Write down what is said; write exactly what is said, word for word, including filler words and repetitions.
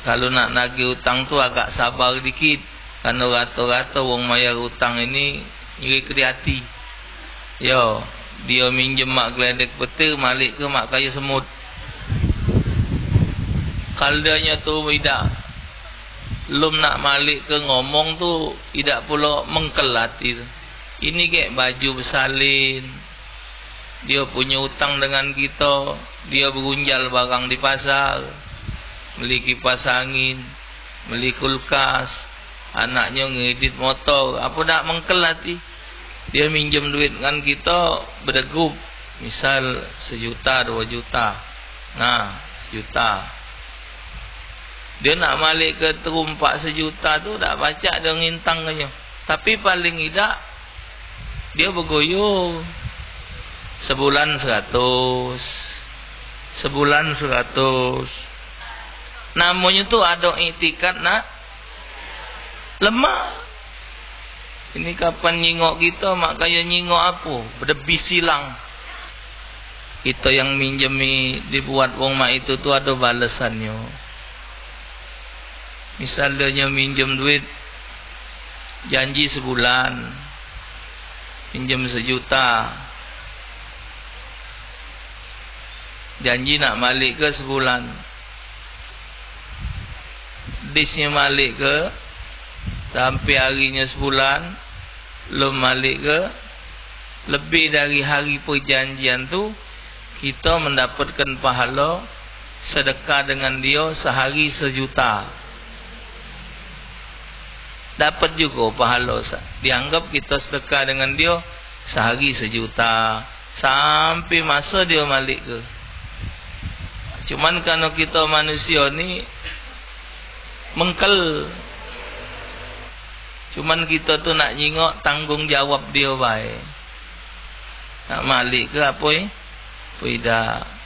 Kalu nak nagih utang tu agak sabar dikit, kareno rato-rato wong mayar utang ini nyirik di ati. Yo, dio minjem mak geledek petir, malik ke mak kayu semut. Kalu dionyo tu idak, lum nak malik ke ngomong tu, idak pulo mengkel ati tu. Ini gek baju besalin, dio punyo utang dengan kito, dio berunjal barang di pasar, beli kipas angin, beli kulkas, anaknyo ngredit motor, apo dak mengkel ati? Dio minjem duit ngan kito bedegup, misal sejuta, duo juta. Nah, sejuta. Dio nak malik ke terumpak sejuta tu, dak pacak dio ngintang ke nyo. Tapi paling idak, dio begoyo. Sebulan seratus. Sebulan seratus. Namonyo tu ado iktikad nak lemah. Ini kapan nyingok kito, mak kayo nyingok apo? Bedebis silang. Kito yang minjemi dibuat wong mak itu tu ado balesannyo. Misal dio nyo minjem duit, janji sebulan, minjem sejuta, janji nak malik ke sebulan. Disnyo malik ke, sampe harinyo sebulan, lum malik ke, lebih dari hari perjanjian tu, kito mendapatkan pahalo sedekah dengan dio sehari sejuta. Dapat jugo pahalo sa-, dianggap kito sedekah dengan dio sehari sejuta, sampe maso dio malik ke. Cuman kareno kito manusio ni mengkel. Cuman kito tu nak nyingok tanggung jawab dio bae. Nak malik ke apo, eh? Apo idak?